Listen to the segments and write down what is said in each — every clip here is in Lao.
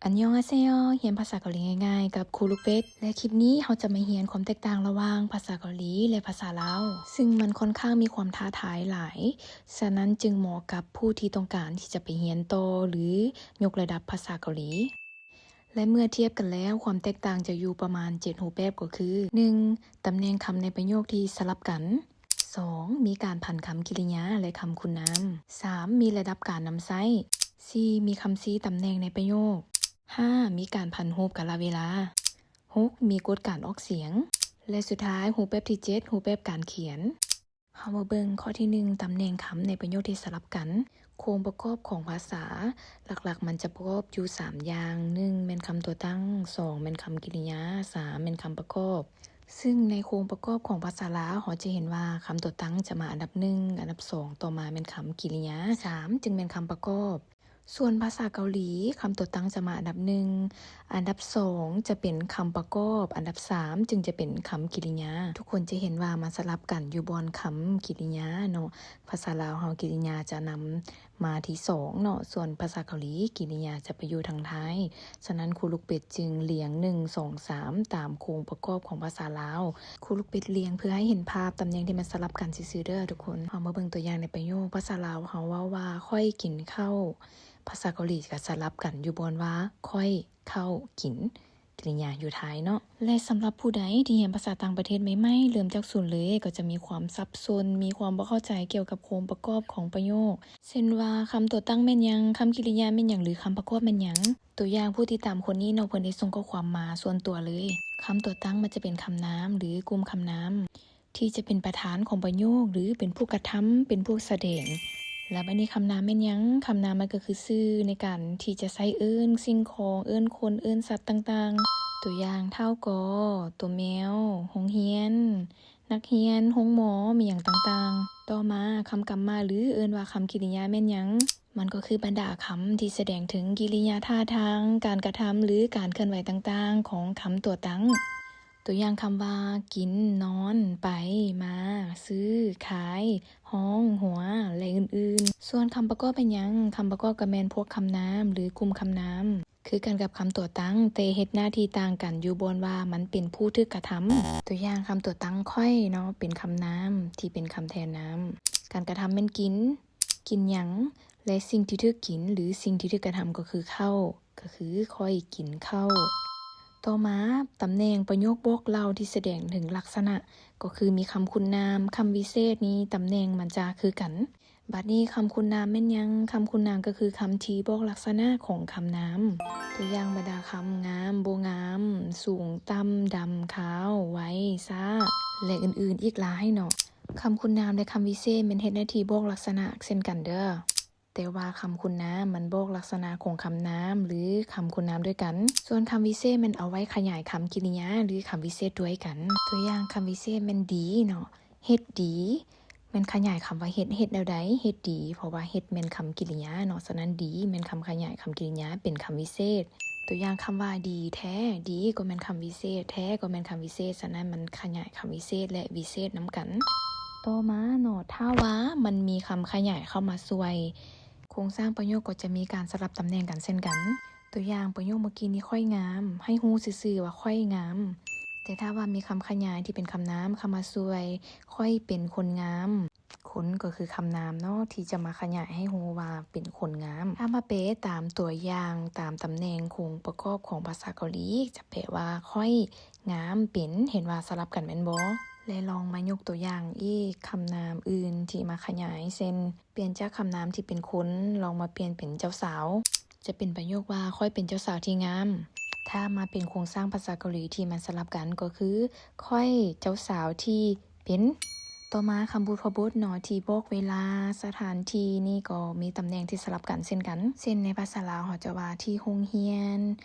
ອັນຍອງອາເຊໂຍ ຮຽນພາສາເກົາຫຼີງ່າຍໆ ກັບຄູລູກເປັດ ແລະ ຄລິບນີ້ເຮົາຈະມາຮຽນຄວາມແຕກຕ່າງລະຫວ່າງພາສາເກົາຫຼີ ແລະ ພາສາລາວ, ຊຶ່ງມັນຄ່ອນຂ້າງມີຄວາມທ້າທາຍຫຼາຍ. ສະນັ້ນຈຶ່ງເໝາະກັບຜູ້ທີ່ຕ້ອງການທີ່ຈະໄປຮຽນຕໍ່ ຫຼື ຍົກລະດັບພາສາເກົາຫຼີ. ແລະ ເມື່ອທຽບກັນແລ້ວ, ຄວາມແຕກຕ່າງຈະຢູ່ປະມານເຈັດຮູບແບບ ກໍຄື ໜຶ່ງ ຕຳແໜ່ງຄຳໃນປະໂຫຍກທີ່ສະຫຼັບກັນ, ສອງ ມີການຜັນຄຳກິລິຍາ ແລະ ຄຳຄຸນນາມ, ສາມ ມີລະດັບການນຳໃຊ້, ສີ່ ມີຄຳຊີ້ຕຳແໜ່ງໃນປະໂຫຍກ, ຫ້າ ມີການຜັນຮູບກາລະເວລາ, ຫົກ ມີກົດການອອກສຽງ ແລະ ສຸດທ້າຍ ຮູບແບບທີເຈັດ ຮູບແບບການຂຽນ. ເຮົາມາເບິ່ງຂໍ້ທີໜຶ່ງ ຕຳແໜ່ງຄຳໃນປະໂຫຍກທີ່ສະຫຼັບກັນ. ໂຄງປະກອບຂອງພາສາ ຫຼັກໆ ມັນຈະປະກອບຢູ່ສາມຢ່າງ, ໜຶ່ງ ແມ່ນຄຳຕົວຕັ້ງ, ສອງ ແມ່ນຄຳກິລິຍາ, ສາມ ແມ່ນຄຳປະກອບ. ຊຶ່ງໃນໂຄງປະກອບຂອງພາສາລາວ ເຮົາຈະເຫັນວ່າຄຳຕົວຕັ້ງຈະມາອັນດັບໜຶ່ງ, ອັນດັບສອງ ຕໍ່ມາແມ່ນຄຳກິລິຍາ, ສາມ ຈຶ່ງແມ່ນຄຳປະກອບ. ສ່ວນພາສາເກົາຫຼີ ຄຳຕົວຕັ້ງຈະມາອັນດັບໜຶ່ງ, ອັນດັບສອງຈະເປັນຄຳປະກອບ, ອັນດັບສາມຈຶ່ງຈະເປັນຄຳກິລິຍາ. ທຸກຄົນຈະເຫັນວ່າມັນສະຫຼັບກັນຢູ່ບ່ອນຄຳກິລິຍາເນາະ. ພາສາລາວເຮົາກິລິຍາຈະນຳມາທີສອງເນາະ, ສ່ວນພາສາເກົາຫຼີກິລິຍາຈະໄປຢູ່ທາງທ້າຍ. ສະນັ້ນຄູລູກເປັດຈຶ່ງລຽງ ໜຶ່ງ ສອງ ສາມ ຕາມໂຄງປະກອບຂອງພາສາລາວ. ຄູລູກເປັດລຽງເພື່ອໃຫ້ເຫັນພາບຕຳແໜ່ງທີ່ມັນສະຫຼັບກັນຊື່ໆເດີທຸກຄົນ. ເຮົາມາເບິ່ງຕົວຢ່າງໃນປະໂຫຍກ. ພາສາລາວເຮົາເວົ້າວ່າ ຂ້ອຍກິນເຂົ້າ. ພາສາເກົາຫຼີຈະສະຫຼັບກັນຢູ່ບ່ອນວ່າ ຂ້ອຍ ເຂົ້າ ກິນ ກິລິຍາຢູ່ທ້າຍເນາະ. ແລະ ສຳລັບຜູ້ໃດທີ່ຮຽນພາສາຕ່າງປະເທດໃໝ່ໆ ເລີ່ມຈາກສູນເລີຍ ກໍຈະມີຄວາມສັບສົນ, ມີຄວາມບໍ່ເຂົ້າໃຈກ່ຽວກັບໂຄງປະກອບຂອງປະໂຫຍກ ເຊັ່ນວ່າ ຄຳຕົວຕັ້ງແມ່ນຫຍັງ, ຄຳກິລິຍາແມ່ນຫຍັງ ຫຼື ຄຳປະກອບແມ່ນຫຍັງ. ຕົວຢ່າງຜູ້ຕິດຕາມຄົນນີ້ເນາະ, ເພິ່ນໄດ້ສົ່ງຂໍ້ຄວາມມາສ່ວນຕົວເລີຍ. ຄຳຕົວຕັ້ງມັນຈະເປັນຄຳນາມ ຫຼື ກຸ່ມຄຳນາມ ທີ່ຈະເປັນປະທານຂອງປະໂຫຍກ ຫຼື ເປັນຜູ້ກະທຳ, ເປັນຜູ້ສະແດງ. ແລ້ວບາດນີ້ຄຳນາມແມ່ນຫຍັງ? ຄຳນາມມັນກໍຄືຊື່ໃນການທີ່ຈະໃຊ້ເອີ້ນສິ່ງຂອງ, ເອີ້ນຄົນ, ເອີ້ນສັດຕ່າງໆ. ຕົວຢ່າງ ທ້າວກໍ, ຕົວແມວ, ໂຮງຮຽນ, ນັກຮຽນ, ໂຮງໝໍ, ມີຫຍັງຕ່າງໆ. ຕໍ່ມາ ຄຳກຳມະ ຫຼື ເອີ້ນວ່າຄຳກິລິຍາແມ່ນຫຍັງ? ມັນກໍຄືບັນດາຄຳທີ່ສະແດງເຖິງກິລິຍາທ່າທາງ, ການກະທຳ ຫຼື ການເຄື່ອນໄຫວຕ່າງໆຂອງຄຳຕົວຕັ້ງ. ຕົວຢ່າງຄຳວ່າ ກິນ, ນອນ, ໄປ, ມາ, ຊື້, ຂາຍ, ຮ້ອງ, ຫົວ ແລະ ອື່ນໆ. ສ່ວນຄຳປະກອບແມ່ນຫຍັງ? ຄຳປະກອບກໍແມ່ນພວກຄຳນາມ ຫຼື ກຸ່ມຄຳນາມ ຄືກັນກັບຄຳຕົວຕັ້ງ, ແຕ່ເຮັດໜ້າທີ່ຕ່າງກັນຢູ່ບ່ອນວ່າມັນເປັນຜູ້ຖືກກະທຳ. ຕົວຢ່າງຄຳຕົວຕັ້ງ ຂ້ອຍ ເນາະ, ເປັນຄຳນາມທີ່ເປັນຄຳແທນນາມ. ການກະທຳແມ່ນກິນ, ກິນຫຍັງ ແລະ ສິ່ງທີ່ຖືກກິນ ຫຼື ສິ່ງທີ່ຖືກກະທຳກໍຄືເຂົ້າ, ກໍຄືຂ້ອຍກິນເຂົ້າ. ຕໍ່ມາ ຕຳແໜ່ງປະໂຫຍກບອກເລົ່າທີ່ສະແດງເຖິງລັກສະນະ ກໍຄືມີຄຳຄຸນນາມ, ຄຳວິເສດນີ້ຕຳແໜ່ງມັນຈະຄືກັນ. ບາດນີ້ຄຳຄຸນນາມແມ່ນຫຍັງ? ຄຳຄຸນນາມກໍຄືຄຳທີ່ບອກລັກສະນະຂອງຄຳນາມ. ຕົວຢ່າງບັນດາຄຳ ງາມ, ບໍ່ງາມ, ສູງ, ຕ່ຳ, ດຳ, ຂາວ, ໄວ, ຊ້າ ແລະ ອື່ນໆອີກຫຼາຍເນາະ. ຄຳຄຸນນາມ ແລະ ຄຳວິເສດແມ່ນເຮັດໜ້າທີ່ບອກລັກສະນະເຊັ່ນກັນເດີ. ແຕ່ວ່າຄຳຄຸນນາມມັນບອກລັກສະນະຂອງຄຳນາມ ຫຼື ຄຳຄຸນນາມດ້ວຍກັນ. ສ່ວນຄຳວິເສດແມ່ນເອົາໄວ້ຂະຫຍາຍຄຳກິລິຍາ ຫຼື ຄຳວິເສດດ້ວຍກັນ. ຕົວຢ່າງຄຳວິເສດແມ່ນດີເນາະ, ເຮັດດີ ແມ່ນຂະຫຍາຍຄຳວ່າເຮັດ, ເຮັດແນວໃດ? ເຮັດດີ, ເພາະວ່າເຮັດແມ່ນຄຳກິລິຍາເນາະ, ສະນັ້ນດີແມ່ນຄຳຂະຫຍາຍຄຳກິລິຍາເປັນຄຳວິເສດ. ຕົວຢ່າງຄຳວ່າ ດີແທ້, ດີກໍແມ່ນຄຳວິເສດ, ແທ້ກໍແມ່ນຄຳວິເສດ, ສະນັ້ນມັນຂະຫຍາຍຄຳວິເສດ ແລະ ວິເສດນຳກັນ. ຕໍ່ມາເນາະ, ຖ້າວ່າມັນມີຄຳຂະຫຍາຍເຂົ້າມາຊ່ວຍ, ໂຄງສ້າງປະໂຫຍກກໍຈະມີການສະຫຼັບຕຳແໜ່ງກັນເຊັ່ນກັນ. ຕົວຢ່າງປະໂຫຍກເມື່ອກີ້ນີ້ ຂ້ອຍງາມ, ໃຫ້ຮູ້ຊື່ໆວ່າຂ້ອຍງາມ. ແຕ່ຖ້າວ່າມີຄຳຂະຫຍາຍທີ່ເປັນຄຳນາມເຂົ້າມາຊ່ວຍ, ຂ້ອຍເປັນຄົນງາມ. ຄົນກໍຄືຄຳນາມເນາະ ທີ່ຈະມາຂະຫຍາຍໃຫ້ຮູ້ວ່າເປັນຄົນງາມ. ຖ້າມາແປຕາມຕົວຢ່າງ, ຕາມຕຳແໜ່ງໂຄງປະກອບຂອງພາສາເກົາຫຼີ, ຈະແປວ່າ ຂ້ອຍງາມເປັນ, ເຫັນວ່າສະຫຼັບກັນແມ່ນບໍ່? ແລະ ລອງມາຍົກຕົວຢ່າງອີກຄຳນາມອື່ນທີ່ມາຂະຫຍາຍ, ເຊັ່ນ ປ່ຽນຈາກຄຳນາມທີ່ເປັນຄົນ, ລອງມາປ່ຽນເປັນເຈົ້າສາວ. ຈະເປັນປະໂຫຍກວ່າ ຂ້ອຍເປັນເຈົ້າສາວທີ່ງາມ. ຖ້າມາເປັນໂຄງສ້າງພາສາເກົາຫຼີທີ່ມັນສະຫຼັບກັນກໍຄື ຂ້ອຍເຈົ້າສາວທີ່ເປັນ. ຕໍ່ມາຄຳບຸບພະບົດເນາະ ທີ່ບອກເວລາ, ສະຖານທີ່ ນີ້ກໍມີຕຳແໜ່ງທີ່ສະຫຼັບກັນເຊັ່ນກັນ. ເຊັ່ນ ໃນພາສາລາວເຮົາຈະວ່າ ທີ່ໂຮງຮຽນ,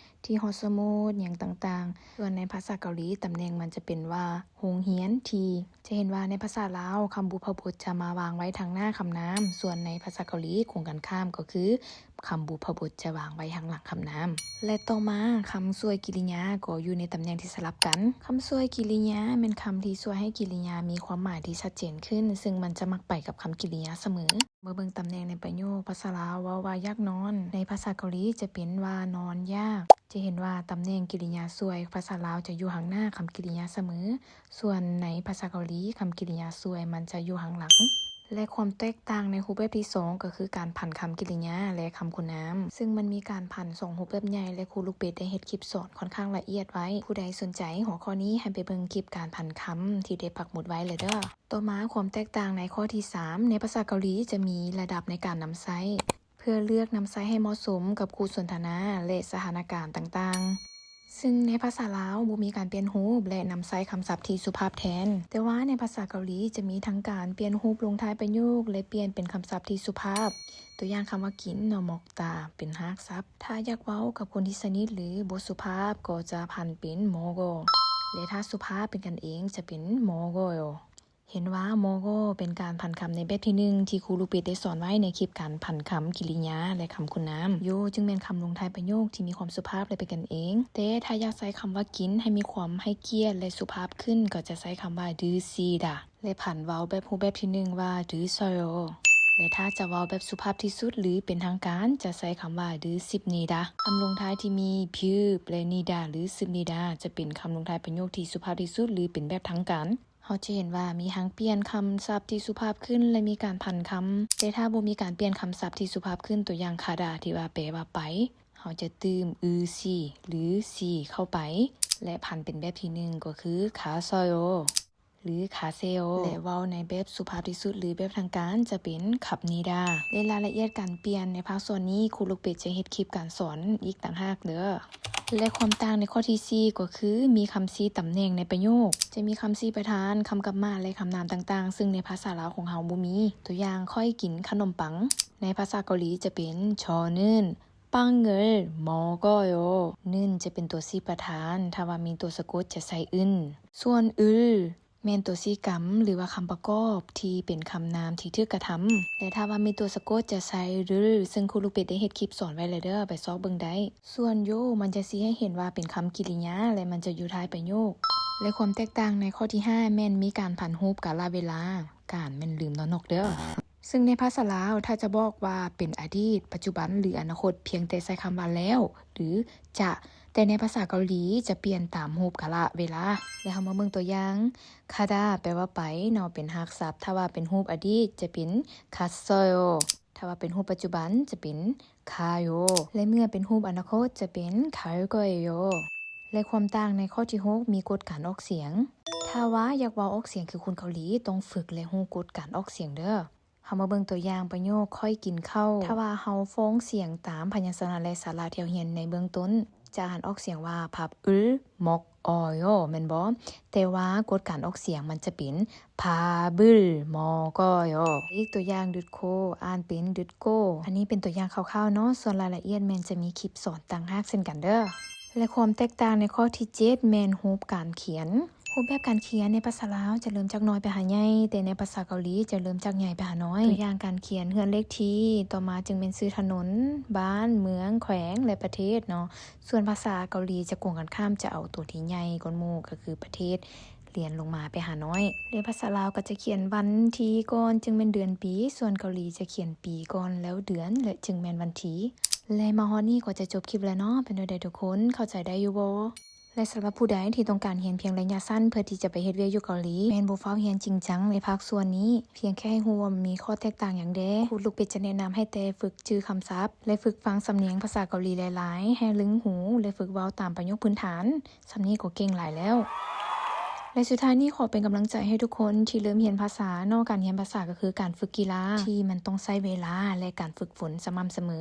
ທີ່ຫໍສະໝຸດ ຫຍັງຕ່າງໆ. ສ່ວນໃນພາສາເກົາຫຼີ ຕຳແໜ່ງມັນຈະເປັນວ່າ ໂຮງຮຽນທີ່. ຈະເຫັນວ່າໃນພາສາລາວ ຄຳບຸບພະບົດຈະມາວາງໄວ້ທາງໜ້າຄຳນາມ, ສ່ວນໃນພາສາເກົາຫຼີກົງກັນຂ້າມ ກໍຄືຄຳບຸບພະບົດຈະວາງໄວ້ທາງຫຼັງຄຳນາມ. ແລະ ຕໍ່ມາ ຄຳຊ່ວຍກິລິຍາກໍຢູ່ໃນຕຳແໜ່ງທີ່ສະຫຼັບກັນ. ຄຳຊ່ວຍກິລິຍາແມ່ນຄຳທີ່ຊ່ວຍໃຫ້ກິລິຍາມີຄວາມໝາຍທີ່ຊັດ ເຈນຂຶ້ນ ຊຶ່ງມັນຈະມັກໄປກັບຄຳກິລິຍາສະເໝີ. ເມື່ອເບິ່ງຕຳແໜ່ງໃນປະໂຫຍກ, ພາສາລາວເວົ້າວ່າຢາກນອນ, ໃນພາສາເກົາຫຼີຈະເປັນວ່ານອນຢາກ. ຈະເຫັນວ່າຕຳແໜ່ງກິລິຍາຊ່ວຍພາສາລາວຈະຢູ່ທາງໜ້າຄຳກິລິຍາສະເໝີ, ສ່ວນໃນພາສາເກົາຫຼີ ຄຳກິລິຍາຊ່ວຍມັນຈະຢູ່ທາງຫຼັງ. ແລະ ຄວາມແຕກຕ່າງໃນຮູບແບບທີສອງ ກໍຄືການຜັນຄຳກິລິຍາ ແລະ ຄຳຄຸນນາມ, ຊຶ່ງມັນມີການຜັນສອງຮູບແບບໃຫຍ່ ແລະ ຄູລູກເປັດໄດ້ເຮັດຄລິບສອນຂ້ອນຂ້າງລະອຽດໄວ້. ຜູ້ໃດສົນໃຈຫົວຂໍ້ນີ້ ໃຫ້ໄປເບິ່ງຄລິບການຜັນຄຳທີ່ໄດ້ປັກໝຸດໄວ້ແລ້ວເດີ້. ຕໍ່ມາຄວາມແຕກຕ່າງໃນຂໍ້ທີສາມ ໃນພາສາເກົາຫຼີຈະມີລະດັບໃນການນຳໃຊ້ ເພື່ອເລືອກນຳໃຊ້ໃຫ້ເໝາະສົມກັບຄູ່ສົນທະນາ ແລະ ສະຖານະການຕ່າງໆ. ຊຶ່ງໃນພາສາລາວບໍ່ມີການປ່ຽນຮູບ ແລະ ນຳໃຊ້ຄຳສັບທີ່ສຸພາບແທນ, ແຕ່ວ່າໃນພາສາເກົາຫຼີຈະມີທັງການປ່ຽນຮູບລົງທ້າຍປະໂຫຍກ ແລະ ປ່ຽນເປັນຄຳສັບທີ່ສຸພາບ. ຕົວຢ່າງຄຳວ່າກິນເນາະ, ໝອກຕາ ເປັນຮາກສັບ. ຖ້າຢາກເວົ້າກັບຄົນທີ່ສະໜິດ ຫຼື ບໍ່ສຸພາບ ກໍຈະຜັນເປັນ 먹어 ແລະ ຖ້າສຸພາບເປັນກັນເອງຈະເປັນ 먹어요. ເຫັນວ່າ 먹어 ເປັນການຜັນຄຳໃນແບບທີໜຶ່ງ ທີ່ຄູລູກເປັດໄດ້ສອນໄວ້ໃນຄລິບການຜັນຄຳກິລິຍາ ແລະ ຄຳຄຸນນາມ. 요 ຈຶ່ງແມ່ນຄຳລົງທ້າຍປະໂຫຍກທີ່ມີຄວາມສຸພາບ ແລະ ເປັນກັນເອງ. ແຕ່ຖ້າຢາກໃຊ້ຄຳວ່າກິນໃຫ້ມີຄວາມໃຫ້ກຽດ ແລະ ສຸພາບຂຶ້ນ ກໍຈະໃຊ້ຄຳວ່າ 드시다 ແລະ ຜັນເວົ້າແບບຮູບແບບທີໜຶ່ງວ່າ 드셔요. ແລະ ຖ້າຈະເວົ້າແບບສຸພາບທີ່ສຸດ ຫຼື ເປັນທາງການ ຈະໃຊ້ຄຳວ່າ 드십니다. ຄຳລົງທ້າຍທີ່ມີ by읍 ແລະ 니다 ຫຼື 습니다 ຈະເປັນຄຳລົງທ້າຍປະໂຫຍກທີ່ສຸພາບທີ່ສຸດ ຫຼື ເປັນແບບທາງການ. ເຮົາຈະເຫັນວ່າມີທັງປ່ຽນຄຳສັບທີ່ສຸພາບຂຶ້ນ ແລະ ມີການຜັນຄຳ. ແຕ່ຖ້າບໍ່ມີການປ່ຽນຄຳສັບທີ່ສຸພາບຂຶ້ນ, ຕົວຢ່າງ 가다 ທີ່ວ່າແປວ່າໄປ, ເຮົາຈະຕື່ມ 을 씨 ຫຼື 씨 ເຂົ້າໄປ ແລະ ຜັນເປັນແບບທີໜຶ່ງ ກໍຄື 가서요 ຫຼື 가세요 ແລະ ເວົ້າໃນແບບສຸພາບທີ່ສຸດ ຫຼື ແບບທາງການຈະເປັນ 갑니다. ແລະ ລາຍລະອຽດການປ່ຽນໃນພາກສ່ວນນີ້ ຄູລູກເປັດຈະເຮັດຄລິບການສອນອີກຕ່າງຫາກເດີ້. ແລະ ຄວາມຕ່າງໃນຂໍ້ທີສີ່ ກໍຄືມີຄຳຊີ້ຕຳແໜ່ງໃນປະໂຫຍກ, ຈະມີຄຳຊີ້ປະທານ, ຄຳກັບມາ ແລະ ຄຳນາມຕ່າງໆ ຊຶ່ງໃນພາສາລາວຂອງເຮົາບໍ່ມີ. ຕົວຢ່າງ ຂ້ອຍກິນຂະໜົມປັງ. ໃນພາສາເກົາຫຼີຈະເປັນ 저는 빵을 먹어요. 는 ຈະເປັນຕົວຊີ້ປະທານ, ຖ້າວ່າມີຕົວສະກົດຈະໃຊ້ 은. ສ່ວນ 을 ແມ່ນຕົວຊີ້ກຳ ຫຼືວ່າຄຳປະກອບທີ່ເປັນຄຳນາມທີ່ຖືກກະທຳ ແລະ ຖ້າວ່າມີຕົວສະກົດຈະໃຊ້ 를 ຊຶ່ງຄູລູກເປັດໄດ້ເຮັດຄລິບສອນໄວ້ແລ້ວເດີ້ ໄປຊອກເບິ່ງໄດ້. ສ່ວນ 요 ມັນຈະຊີ້ໃຫ້ເຫັນວ່າເປັນຄຳກິລິຍາ ແລະ ມັນຈະຢູ່ທ້າຍປະໂຫຍກ. ແລະ ຄວາມແຕກຕ່າງໃນຂໍ້ທີຫ້າ ແມ່ນມີການຜັນຮູບກາລະເວລາ, ການແມ່ນລືມເນາະນົກເດີ້. ຊຶ່ງໃນພາສາລາວ ຖ້າຈະບອກວ່າເປັນອະດີດ, ປັດຈຸບັນ ຫຼື ອະນາຄົດ ພຽງແຕ່ໃຊ້ຄຳວ່າ ແລ້ວ ຫຼື ຈະ, ແຕ່ໃນພາສາເກົາຫຼີຈະປ່ຽນຕາມຮູບກາລະເວລາ. ແລະ ເຮົາມາເບິ່ງຕົວຢ່າງ, 가다 ແປວ່າໄປເນາະ ເປັນຮາກສັບ, ຖ້າວ່າເປັນຮູບອະດີດຈະເປັນ 갔어요, ຖ້າວ່າເປັນຮູບປັດຈຸບັນຈະເປັນ 가요 ແລະ ເມື່ອເປັນຮູບອະນາຄົດຈະເປັນ 갈 거예요. ແລະ ຄວາມຕ່າງໃນຂໍ້ທີຫົກ ມີກົດການອອກສຽງ. ຖ້າວ່າຢາກເວົ້າອອກສຽງຄືຄົນເກົາຫຼີ ຕ້ອງຝຶກ ແລະ ຮູ້ກົດການອອກສຽງເດີ້. ເຮົາມາເບິ່ງຕົວຢ່າງປະໂຫຍກ ຂ້ອຍກິນເຂົ້າ. ຖ້າວ່າເຮົາຟ້ອງສຽງຕາມພະຍັນຊະນະ ແລະ ສະຫຼະທີ່ເຮົາຮຽນໃນເບື້ອງຕົ້ນ ຈະອ່ານອອກສຽງວ່າ 밥 을 먹어요 ແມ່ນບໍ່? ແຕ່ວ່າກົດການອອກສຽງມັນຈະເປັນ 밥을 먹어요. ອີກຕົວຢ່າງ ܕܘ, ອ່ານເປັນ ܕܘ. ອັນນີ້ເປັນຕົວຢ່າງຄ່າວໆເນາະ, ສ່ວນລາຍລະອຽດແມ່ນຈະມີຄລິບສອນຕ່າງຫາກເຊັ່ນກັນເດີ້. ແລະ ຄວາມແຕກຕ່າງໃນຂໍ້ທີເຈັດ ແມ່ນຮູບການຂຽນ. ຮູບແບບການຂຽນໃນພາສາລາວຈະເລີ່ມຈາກນ້ອຍໄປຫາໃຫຍ່, ແຕ່ໃນພາສາເກົາຫຼີຈະເລີ່ມຈາກໃຫຍ່ໄປຫານ້ອຍ. ຕົວຢ່າງການຂຽນເຮືອນເລກທີ່, ຕໍ່ມາຈຶ່ງແມ່ນຊື່ຖະໜົນ, ບ້ານ, ເມືອງ, ແຂວງ ແລະ ປະເທດເນາະ. ສ່ວນພາສາເກົາຫຼີຈະກົງກັນຂ້າມ, ຈະເອົາຕົວທີ່ໃຫຍ່ກ່ອນໝູ່ ກໍຄືປະເທດ, ລຽນລົງມາໄປຫານ້ອຍ. ແລະ ພາສາລາວກໍຈະຂຽນວັນທີກ່ອນ ຈຶ່ງແມ່ນເດືອນປີ, ສ່ວນເກົາຫຼີຈະຂຽນປີກ່ອນ ແລ້ວເດືອນ ແລະ ຈຶ່ງແມ່ນວັນທີ. ແລະ ມາຮອດນີ້ກໍຈະຈົບຄລິບແລ້ວເນາະ. ເປັນແນວໃດທຸກຄົນ ເຂົ້າໃຈໄດ້ຢູ່ບໍ່? ແລະ ສຳລັບຜູ້ໃດທີ່ຕ້ອງການຮຽນພຽງໄລຍະສັ້ນເພື່ອທີ່ຈະໄປເຮັດວຽກຢູ່ເກົາຫຼີ, ແມ່ນບໍ່ຟ້າວຮຽນຈິງຈັງໃນພາກສ່ວນນີ້, ພຽງແຄ່ໃຫ້ຮູ້ວ່າມັນມີຂໍ້ແຕກຕ່າງຫຍັງແດ່. ຄູລູກເປັດຈະແນະນຳໃຫ້ແຕ່ຝຶກຈື່ຄຳສັບ ແລະ ຝຶກຟັງສຳນຽງພາສາເກົາຫຼີຫຼາຍໆ, ໃຫ້ລຶ້ງຫູ ແລະ ຝຶກເວົ້າຕາມປະໂຫຍກພື້ນຖານ. ສ່ຳນີ້ກໍເກັ່ງຫຼາຍແລ້ວ. ແລະ ສຸດທ້າຍນີ້ຂໍເປັນກຳລັງໃຈໃຫ້ທຸກຄົນທີ່ເລີ່ມຮຽນພາສາເນາະ. ການຮຽນພາສາກໍຄືການຝຶກກິລາທີ່ມັນຕ້ອງໃຊ້ເວລາ ແລະ ການຝຶກຝົນສະໝ່ຳສະເໝີ.